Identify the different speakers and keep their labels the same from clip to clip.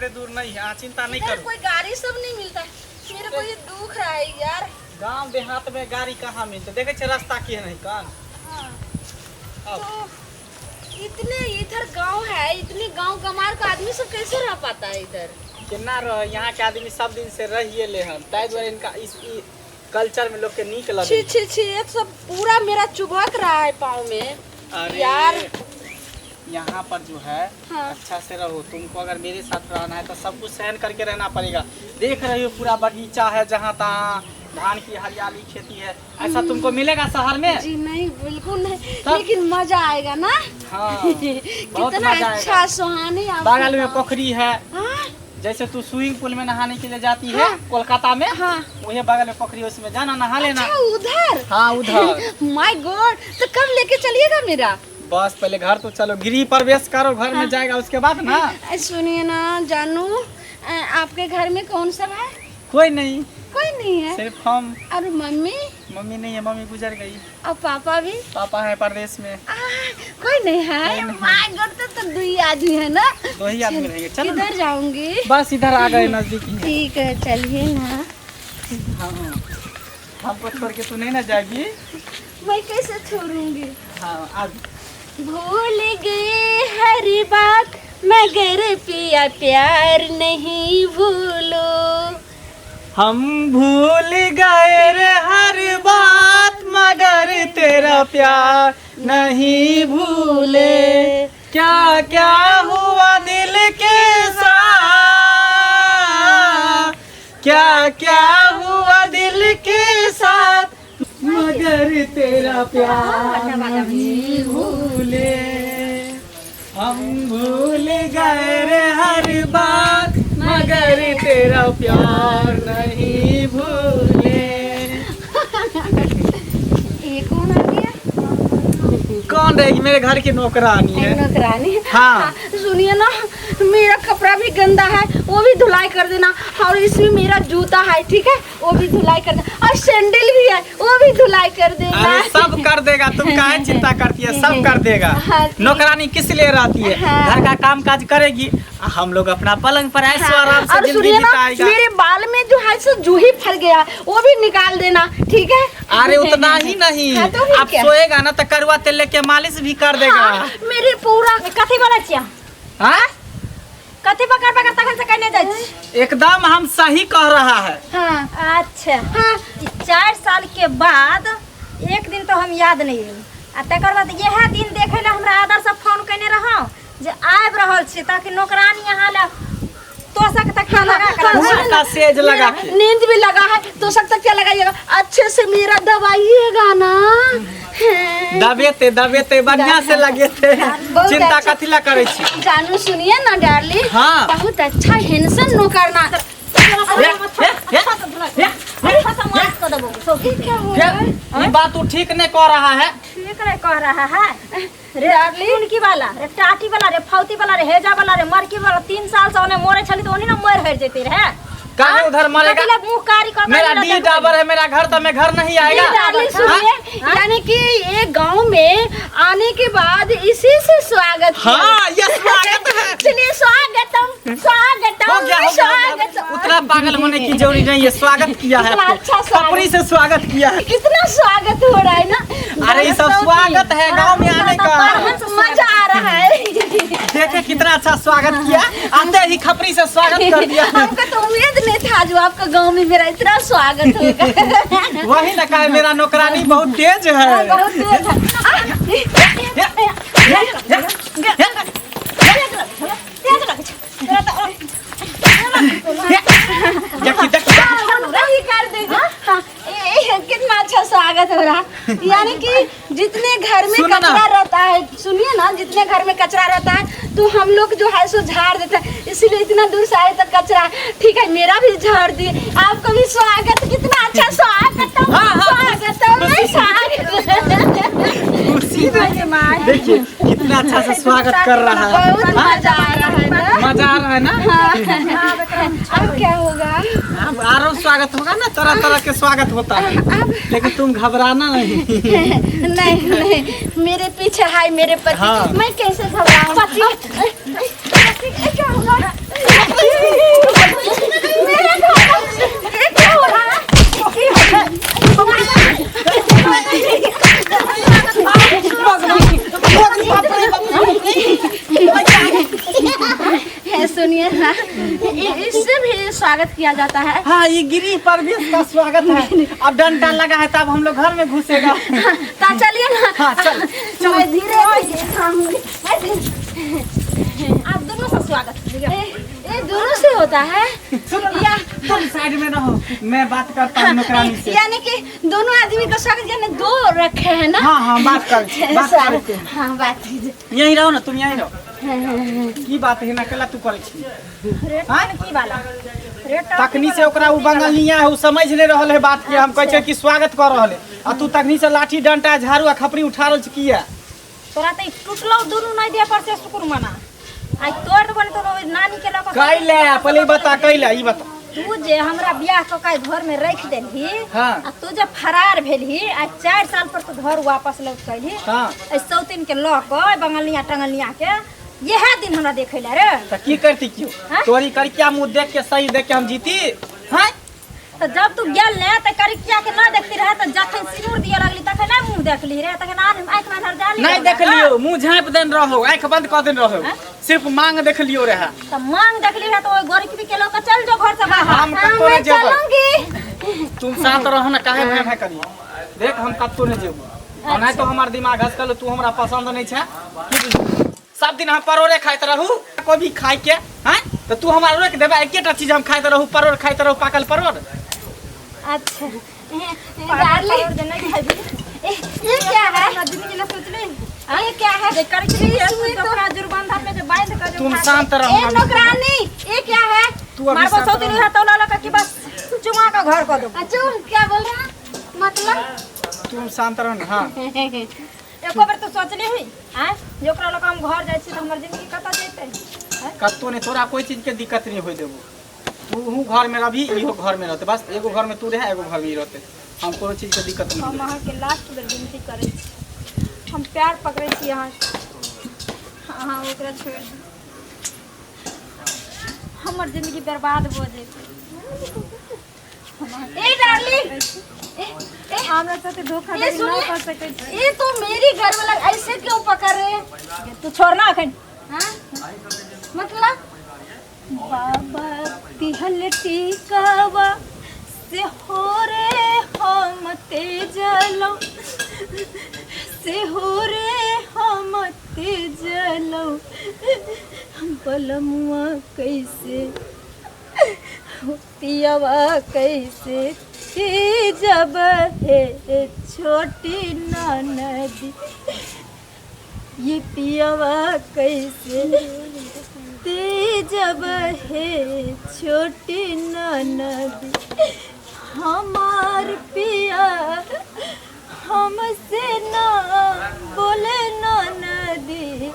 Speaker 1: ज्यादा दूर नहीं है, अहाँ चिंता नहीं
Speaker 2: इधर
Speaker 1: करू।
Speaker 2: कोई गाड़ी सब नहीं मिलता है, मेरे को ये दुख रहा है यार।
Speaker 1: गांव देहात में गाड़ी कहाँ मिलते, देखे छे रास्ता केहन है कन।
Speaker 2: हाँ।
Speaker 1: अब
Speaker 2: तो इतने इधर गांव है, इतने गांव गंवार का आदमी सब कैसे रह पाता है इधर?
Speaker 1: केना रह, यहाँ के आदमी सब दिन से रहिए ले हन, ताहि दुआरे इनका इस ई कल्चर में लोग के नीक
Speaker 2: छी
Speaker 1: लगे।
Speaker 2: छी छी, ये सब पूरा मेरा चुभक रहा है पाँव में।
Speaker 1: अरे
Speaker 2: यार।
Speaker 1: यहाँ पर जो है
Speaker 2: हाँ।
Speaker 1: अच्छा से रहो, तुमको अगर मेरे साथ रहना है तो सब कुछ सहन करके रहना पड़ेगा। देख रही हो पूरा बगीचा है, जहाँ तहाँ धान की हरियाली खेती है, ऐसा तुमको मिलेगा शहर में?
Speaker 2: जी नहीं, बिल्कुल नहीं,
Speaker 1: तब?
Speaker 2: लेकिन मजा आएगा ना।
Speaker 1: हाँ, बहुत
Speaker 2: कितना
Speaker 1: मजा
Speaker 2: अच्छा
Speaker 1: आएगा।
Speaker 2: सुहानी आपका
Speaker 1: बगल में
Speaker 2: गाँव।
Speaker 1: पोखरी है।
Speaker 2: हाँ?
Speaker 1: जैसे तू स्विमिंग पूल में नहाने के लिए जाती है
Speaker 2: हाँ।
Speaker 1: कोलकाता में,
Speaker 2: हाँ।
Speaker 1: वही बगल में पोखरी है, उसमें जाना नहा लेना।
Speaker 2: अच्छा उधर?
Speaker 1: हाँ उधर।
Speaker 2: My God, तो कब लेके चलिएगा मेरा?
Speaker 1: बस पहले घर तो चलो, गृह प्रवेश करो, घर में जाएगा उसके बाद ना।
Speaker 2: सुनिए ना जानू, आपके घर में कौन सब है?
Speaker 1: कोई नहीं।
Speaker 2: कोई नहीं है?
Speaker 1: सिर्फ हम।
Speaker 2: और मम्मी?
Speaker 1: मम्मी नहीं है, मम्मी गुजर गई।
Speaker 2: और पापा भी?
Speaker 1: पापा है परदेश में।
Speaker 2: कोई नहीं है। My God, तो दो ही आदमी है ना?
Speaker 1: दो ही आदमी रहेंगे। चलो ना।
Speaker 2: किधर जाऊंगी?
Speaker 1: बस इधर आ गए नजदीक ही है।
Speaker 2: ठीक है चलिए ना।
Speaker 1: हाँ, हाँ। हमको छोड़ के तू नहीं ना जाएगी।
Speaker 2: मैं कैसे छोड़ूंगी?
Speaker 1: हाँ, आज
Speaker 2: भूल गए हर बात मगर पिया प्यार नहीं भूलो।
Speaker 1: हम भूल गए रे हर बात मगर तेरा प्यार नहीं भूले। क्या क्या हुआ दिल के साथ, क्या क्या हुआ दिल के साथ मगर तेरा प्यार नहीं भूले। हम भूल गए रे हर बात मगर तेरा प्यार नहीं भूले।
Speaker 2: ये कौन आ गया?
Speaker 1: कौन रहेगी, मेरे घर की नौकरानी है।
Speaker 2: नौकरानी?
Speaker 1: हाँ।
Speaker 2: सुनिए ना, मेरा कपड़ा भी गंदा है, वो भी धुलाई कर देना। और इसमें मेरा जूता है, ठीक है, वो भी धुलाई कर देना। और सैंडल भी है, वो भी धुलाई कर देना।
Speaker 1: अरे सब कर देगा, तुम काहे चिंता करती है, सब कर देगा।
Speaker 2: हाँ, ठीक।
Speaker 1: नौकरानी किस लिए रहती है?
Speaker 2: हाँ।
Speaker 1: घर का काम काज करेगी, हम लोग अपना पलंग पर ऐसे आराम से
Speaker 2: और
Speaker 1: जिंदगी
Speaker 2: सुनिए ना,
Speaker 1: बिताएगा।
Speaker 2: मेरे बाल में जो है सो जूही फल गया, वो भी निकाल देना, ठीक है?
Speaker 1: अरे उतना ही नहीं,
Speaker 2: हाँ, तो फिर
Speaker 1: आप
Speaker 2: क्या?
Speaker 1: सोएगा ना तो करुआ तेल लेके मालिश भी कर देगा।
Speaker 2: हाँ, मेरे पूरा
Speaker 3: कथी बोलै छियै?
Speaker 1: हाँ?
Speaker 3: कथी पकड़ पकड़ तखन से कहने जाइ छी?
Speaker 1: एकदम हम सही कह रहा है।
Speaker 2: हाँ।
Speaker 3: अच्छा।
Speaker 2: हाँ।
Speaker 3: 4 साल के बाद एक दिन तो हम याद नहीं एल, आ तकर बाद इएह दिन देखे ला हमरा आदर से फोन केने रहौ जे आबि रहल छी, ताकि नौकरानी यहाँ ला तोशक तकिया लगा के
Speaker 2: हाँ,
Speaker 3: रखल।
Speaker 2: सुन ना,
Speaker 1: पूरा सेज लगा के।
Speaker 2: नींद भी लगा है, तो सब तक क्या लगाइएगा, अच्छे से मेरा दबाइएगा ना। हाँ।
Speaker 1: दबेते दबेते बढ़िया से लगे थे,
Speaker 2: बहुत
Speaker 1: चिंता
Speaker 2: अच्छा।
Speaker 1: कथी ला करे छी?
Speaker 2: जानू सुनिए ना डार्लिंग।
Speaker 1: हाँ।
Speaker 2: बहुत अच्छा हैंडसम नौकरना।
Speaker 1: हे, हे, हे, हे,
Speaker 2: क्या हो
Speaker 1: फिर
Speaker 2: रहा है?
Speaker 1: ये बात तू ठीक नहीं कह रहा है।
Speaker 3: ठीक नहीं कह रहा है रे।
Speaker 2: डार्लिंग।
Speaker 3: उनकी वाला रे, टाटी वाला रे, फौती वाला रे, हेजा वाला रे, मरकी वाला, 3 साल से ओने मरे छली तो ओने ना मर हर जेती रहे।
Speaker 1: काहे उधर मरेगा?
Speaker 3: कथी ला मुंह कारी कर
Speaker 1: मेरा डी डाबर है, मेरा घर, तो मैं घर नहीं आएगा।
Speaker 2: डार्लिंग सुनिए, यानी कि ये गांव में आने के बाद इसी से स्वागत किया।
Speaker 1: हाँ, ये स्वागत है।
Speaker 2: चलिए स्वागतम स्वागतम
Speaker 1: हो गया, हो गया, हो गया।
Speaker 2: स्वागतम।
Speaker 1: उतना पागल होने की जरूरी नहीं है, स्वागत किया है
Speaker 2: कितना
Speaker 1: आपको।
Speaker 2: अच्छा स्वागत।
Speaker 1: खपरी से स्वागत किया है।
Speaker 2: कितना स्वागत हो रहा है ना।
Speaker 1: अरे ये सब स्वागत है गांव में आने का।
Speaker 2: मजा आ रहा है।
Speaker 1: देखे कितना अच्छा स्वागत किया, आते ही खपरी से स्वागत कर दिया।
Speaker 2: हमको तो उम्मीद नहीं था जो आपका गांव में मेरा इतना स्वागत होगा।
Speaker 1: वही ना कहे मेरा नौकरानी बहुत तेज है।
Speaker 2: बहुत तेज है।
Speaker 1: देखी देखी
Speaker 2: वही कर दीजिए। हाँ, कितना अच्छा स्वागत हो रहा। यानी कि जितने घर में
Speaker 1: सुनो ना।
Speaker 2: कचरा रहता है, सुनिए ना, जितने घर में कचरा रहता है तो हम लोग जो है सो झाड़ देते हैं, इसीलिए इतना दूर से आए तो कचरा। ठीक है, मेरा भी झाड़ दिए, आपका भी स्वागत। कितना अच्छा स्वागत, स्वागत, स्वागत।
Speaker 1: देखिए कितना अच्छा से स्वागत कर रहा है।
Speaker 2: बहुत मजा आ रहा है ना।
Speaker 1: मजा आ रहा है ना।
Speaker 2: अब क्या होगा?
Speaker 1: अब आरो स्वागत होगा ना, तरह तरह के स्वागत होता है, लेकिन तुम घबराना नहीं।
Speaker 2: नहीं नहीं, मेरे पीछे है मेरे पति।
Speaker 1: हाँ।
Speaker 2: मैं कैसे घबराऊं? क्या होगा? मेरे घर ये क्या हो रहा है? की हो रहा है? है, सुनिए ना, इससे भी स्वागत किया जाता है।
Speaker 1: हाँ, ये गिरी परवेश का स्वागत है। अब डंडा लगा है तब हम लोग घर में घुसेगा।
Speaker 2: ता चलिए ना।
Speaker 1: हाँ, चल, चल।
Speaker 2: मैं धीरे धीरे आऊंगी। मैं
Speaker 3: आप दोनों से स्वागत
Speaker 2: ए, ए दोनों से होता है।
Speaker 1: सुनो ना, तुम साइड में रहो, मैं बात करता हूँ नौकरानी से।
Speaker 2: यानी कि दोनों आदमी का स्वागत, यानी दो रखे हैं ना।
Speaker 1: हाँ हाँ, बात कर, बात करते हैं।
Speaker 2: हाँ, बात कीजिए।
Speaker 1: यहीं रहो ना, तुम यहीं रहो। की बात है ना, अकेला तू करै छी? हाँ?
Speaker 3: की वाला रेट?
Speaker 1: तखनी से ओकरा उ बंगलिया है, उ समझ नहीं रहल है बात के। हम कहै छै कि स्वागत कर रहल है आ तू तखनी से लाठी डंटा झाड़ू आ खपरी उठा रहल छी किया?
Speaker 3: तोरा त ई टूटलो दुनू नहीं दे पर से शुक्र मना। आई तोड़ देबो ने तो नानी के लऽ कऽ।
Speaker 1: कैले पहले ई बता, कैले ई बता।
Speaker 3: तू जे हमरा बियाह कऽ के घर में रख देलही
Speaker 1: हाँ।
Speaker 3: आ तू जे फरार भेलही, आ 4 साल पर तू घर वापस लौट के अयलही।
Speaker 1: हाँ।
Speaker 3: एहि सौतीन के लऽ कऽ, बंगलिया टंगलिया के, इएह दिन हमरा देखै लए रे।
Speaker 1: त की करती क्यों?
Speaker 3: हाँ?
Speaker 1: तोरी करिया मुंह देख के, सही देख के हम जीती हैं?
Speaker 3: तऽ जब तू गेल ने तऽ करिकिया के न देखती रहे, तऽ जखन सिनूर दिए लगली तखन नहि मुँह देखली रे, तखन आर आँखि में अन्हर जाली।
Speaker 1: नहीं देखलियो, मुंह झाँप देन रहो, आँख बंद कर देन रहो, सिर्फ मांग देखलियो रहे।
Speaker 3: तऽ मांग देखली रहे तऽ ओहि गोरकी के लऽ कऽ चल जो घर से बाहर।
Speaker 1: हम
Speaker 2: हाँ,
Speaker 1: कतौ
Speaker 2: मैं
Speaker 1: नहीं जेबै।
Speaker 2: चलूंगी।
Speaker 1: तुम साथ रहो ना, काहे भय भय करियो? देख, हम कतौ नहीं जेबो। नहीं तो हमार दिमाग हसकल। तू हमरा पसंद नहीं छे। की बुझली? सब दिन हम परोड़े खाइत रहू, कोबी खाइ के हैं तो तू हमरा रोक देबे? एकेटा चीज हम खाइत रहू, परोड़ खाइत रहू, पाकल परोड़।
Speaker 2: अच्छा डार्लिंग,
Speaker 3: परोड़ जे नहि खेबही।
Speaker 2: ए, ये क्या है?
Speaker 3: अपना जिंदगी ला सोचली?
Speaker 2: ये क्या है?
Speaker 3: जे करकी तो अपना जुर्बंधन में जे बांध के जे
Speaker 1: तुम
Speaker 3: उठा के-
Speaker 1: शांत रहो।
Speaker 2: ए नौकरानी, ये क्या है?
Speaker 1: तू अभी
Speaker 3: मारबो
Speaker 1: शांत
Speaker 3: सौतीन
Speaker 1: रहो।
Speaker 3: उहे तौला लऽ कऽ कि बस चुमा कऽ घर कऽ देबो।
Speaker 2: अच्छा, क्या बोल रहा मतलब?
Speaker 1: तुम शांत रहो ना। हाँ।
Speaker 3: एको बेर तू सोचली ही आँय जे ओकरा लऽ कऽ हम घर जाइ छी तऽ हमर जिंदगी कतऽ जेतै आँय?
Speaker 1: कतौ नहीं, तोरा कोई चीज के दिक्कत नहीं होई देबो। तू घर में रही, इहो घर में रहते, बस एगो घर में तू रहे, एगो घर में ई रहते, हम कोनो चीज के दिक्कत नहीं
Speaker 3: हम
Speaker 1: होई।
Speaker 3: अहाँके लास्ट बेर विनती करै छी, हम प्यार पकड़ै छी अहाँके, अहाँ ओकरा छोड़ि दियौ, हमर जिंदगी बर्बाद भऽ जेतै।
Speaker 2: ए डार्लिंग, ए, ए,
Speaker 3: हमरा साथे धोखा
Speaker 2: ए,
Speaker 3: नहि
Speaker 2: सुनिए।
Speaker 3: कऽ सकै छी।
Speaker 2: ये तो मेरी घर वाला ऐसे क्यों पकड़ रहे हैं?
Speaker 3: तू छोड़ ना अखन।
Speaker 2: हाँ? मतलब?
Speaker 3: बाबा तिहल टीकावा से हो रे हम तेजलो, से हो रे हम तेजलो, बलमुआ कैसे, पियवा कैसे जब हे छोटी ननदी, ये पियवा कैसे जब हे छोटी ननदी, हमार पिया हमसे ना बोले ननदी,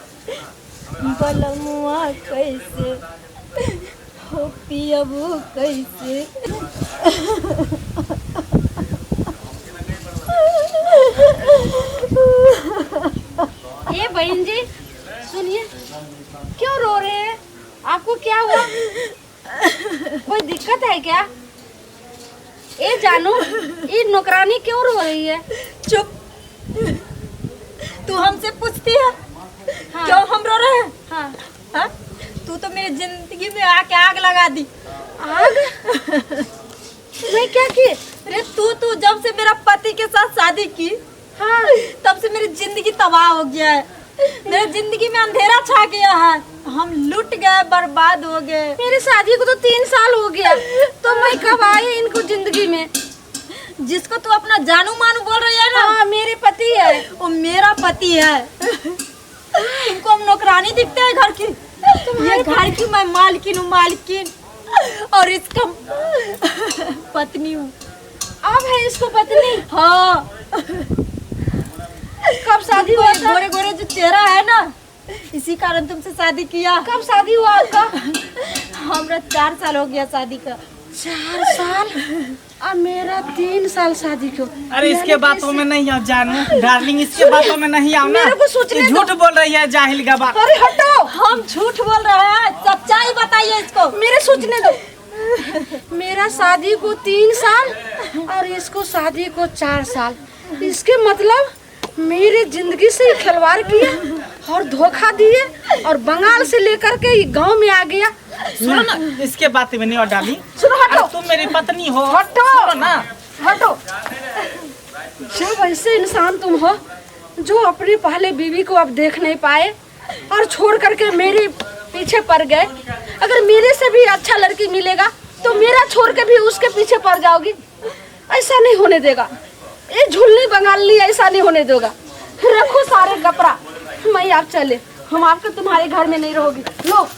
Speaker 3: बलमुआ कैसे हो पियबू कैसे।
Speaker 2: ये बहन जी, सुनिए, क्यों रो रहे हैं? आपको क्या हुआ? कोई दिक्कत है क्या? ए जानू, ये नौकरानी क्यों रो रही है?
Speaker 3: चुप! तू हमसे पूछती है?
Speaker 2: हाँ।
Speaker 3: क्यों हम रो रहे हैं?
Speaker 2: हाँ।
Speaker 3: हाँ? तू तो मेरी जिंदगी में आके आग लगा दी।
Speaker 2: आग? मैं क्या की?
Speaker 3: अरे तू तू जब से मेरा पति के साथ शादी की,
Speaker 2: हाँ,
Speaker 3: तब से मेरी जिंदगी तबाह हो गया है, मेरी जिंदगी में अंधेरा छा गया है, हम लुट गए, बर्बाद हो गए।
Speaker 2: मेरी शादी को तो 3 साल हो गया, तो मैं कब आई इनको जिंदगी में?
Speaker 3: जिसको तू अपना जानू मानू बोल रही है ना,
Speaker 2: हाँ, मेरे पति है।
Speaker 3: वो मेरा पति है। तुमको हम नौकरानी दिखते हैं घर की? ये घर की मैं मालकिन हूँ, मालकिन, और इसका पत्नी हूँ।
Speaker 2: अब है इसको पत्नी?
Speaker 3: हाँ।
Speaker 2: कब शादी हुआ था?
Speaker 3: गोरे गोरे जो चेहरा है ना, इसी कारण तुमसे शादी किया।
Speaker 2: कब शादी हुआ आपका?
Speaker 3: हमरा 4 साल हो गया शादी का।
Speaker 2: 4 साल? आ मेरा 3 साल शादी को।
Speaker 1: अरे, इसके
Speaker 2: यानी
Speaker 1: बातों में नहीं आओ जानू, डार्लिंग, इसके बातों में नहीं आओ ना।
Speaker 2: मेरे को सोचने
Speaker 1: ये
Speaker 2: दो।
Speaker 1: झूठ बोल रही है जाहिल गवा।
Speaker 2: अरे हटो।
Speaker 3: हम झूठ बोल रहे हैं? सच्चाई बताइए इसको।
Speaker 2: मेरे सोचने दो। मेरा शादी को 3 साल और इसको शादी को 4 साल। इसके मतलब मेरे जिंदगी से ही खिलवाड़ किए और धोखा दिए और बंगाल से लेकर के ये गांव में आ गया।
Speaker 1: सुनो ना, इसके बात में नहीं आओ डार्लिंग।
Speaker 2: सुनो, हटो।
Speaker 1: अरे, तुम मेरी पत्नी हो।
Speaker 2: हटो।
Speaker 1: सुनो ना।
Speaker 2: हटो। जब ऐसे इंसान तुम हो जो अपनी पहले बीवी को अब देख नहीं पाए और छोड़ करके मेरे पीछे पड़ गए, अगर मेरे से भी अच्छा लड़की मिलेगा तो मेरा छोड़ के भी उसके पीछे पड़ जाओगी। ऐसा नहीं होने देगा। ये झुल्ली बंगाली ऐसा नहीं होने देगा। रखो सारे कपड़ा, मैं आप चले। हम आपके तुम्हारे घर में नहीं रहोगी। लो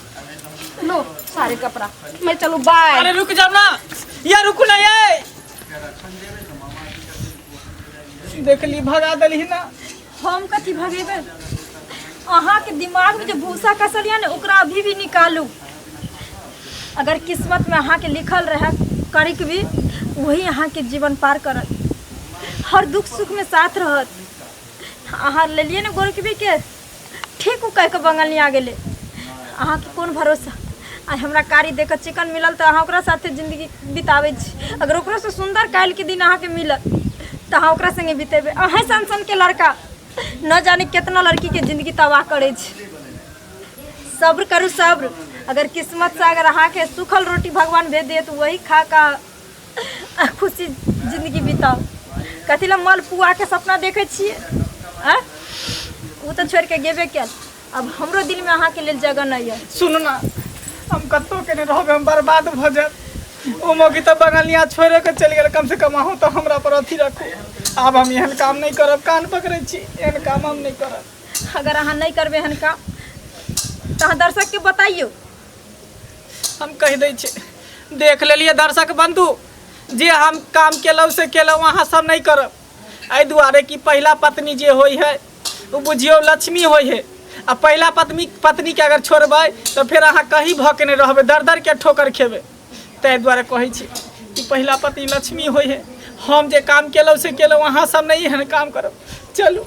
Speaker 2: लो सारे कपड़ा, मैं चलू, बाय।
Speaker 1: अरे, रुक जाओ ना यार, रुकू ना। ये देख ली, भगा दली ना।
Speaker 3: हम कथी भगेबै? अहाँके दिमागमे जे भूसा कसल यऽ ने, ओकरा अभी भी निकालू। अगर किस्मतमे अहाँके लिखल रहै करिक भी, वही अहाँके जीवन पार करत, हर दुख सुखमे साथ रहत। अहाँ लेलियै ने गोरखबीके, ठीक ओ कहि कऽ बंगलनी आ गेलै। अहाँके कोन भरोसा? आइ हमरा कारी देख कऽ चिकन मिलल तऽ अहाँ ओकरा साथे जिन्दगी बिताबै छी। अगर ओकरोसँ सुन्दर काल्हिके दिन अहाँके मिलत तऽ अहाँ ओकरा सङ्गे बितेबै। अहेँ सन सनके लड़का न जाने केतना लड़कीके जिन्दगी तबाह करै छै। सब्र करू, सब्र। अगर किस्मतसँ अगर अहाँके सूखल रोटी भगवान भेज दिए तऽ वही खा कऽ खुशी जिन्दगी बिताउ। कथी लए मलपुआके सपना देखै छियै? आँय, ओ तऽ छोड़ि कऽ गेबे कयल। अब हमरो दिलमे अहाँके लेल जगह नहि यऽ।
Speaker 1: सुनू ना, हम कतहु के नहि रहबै, हम बर्बाद भऽ जायब। ओ मौगी तऽ बंगलिया छोड़े के चलि गेल, कम से कम अहूँ तऽ हमरा पर अथी रखू। आब हम एहन काम नहि करब, कान पकड़ै छी, एहन काम हम नहि करब।
Speaker 3: अगर अहाँ नहि करबै एहन काम तऽ अहाँ दर्शकके बताइयौ।
Speaker 1: हम कहि दै छी, देख लेलियै दर्शक बंधु, जे हम काम केलहुँ से केलहुँ, अहाँ सब नहि करब। एहि दुआरे कि पहिला पत्नी जे होइ है ओ बुझियौ लक्ष्मी होइ है। आ पहिला पत्नीके अगर छोड़बै तऽ फेर अहाँ कहीं भऽ के नहि रहबै, दर दर के ठोकर खेबै। ताहि दुआरे कहै छी कि पहिला पत्नी लक्ष्मी होइ है। हम जे काम केलहुँ से केलहुँ, अहाँ सब नहि एहन काम करब। चलू।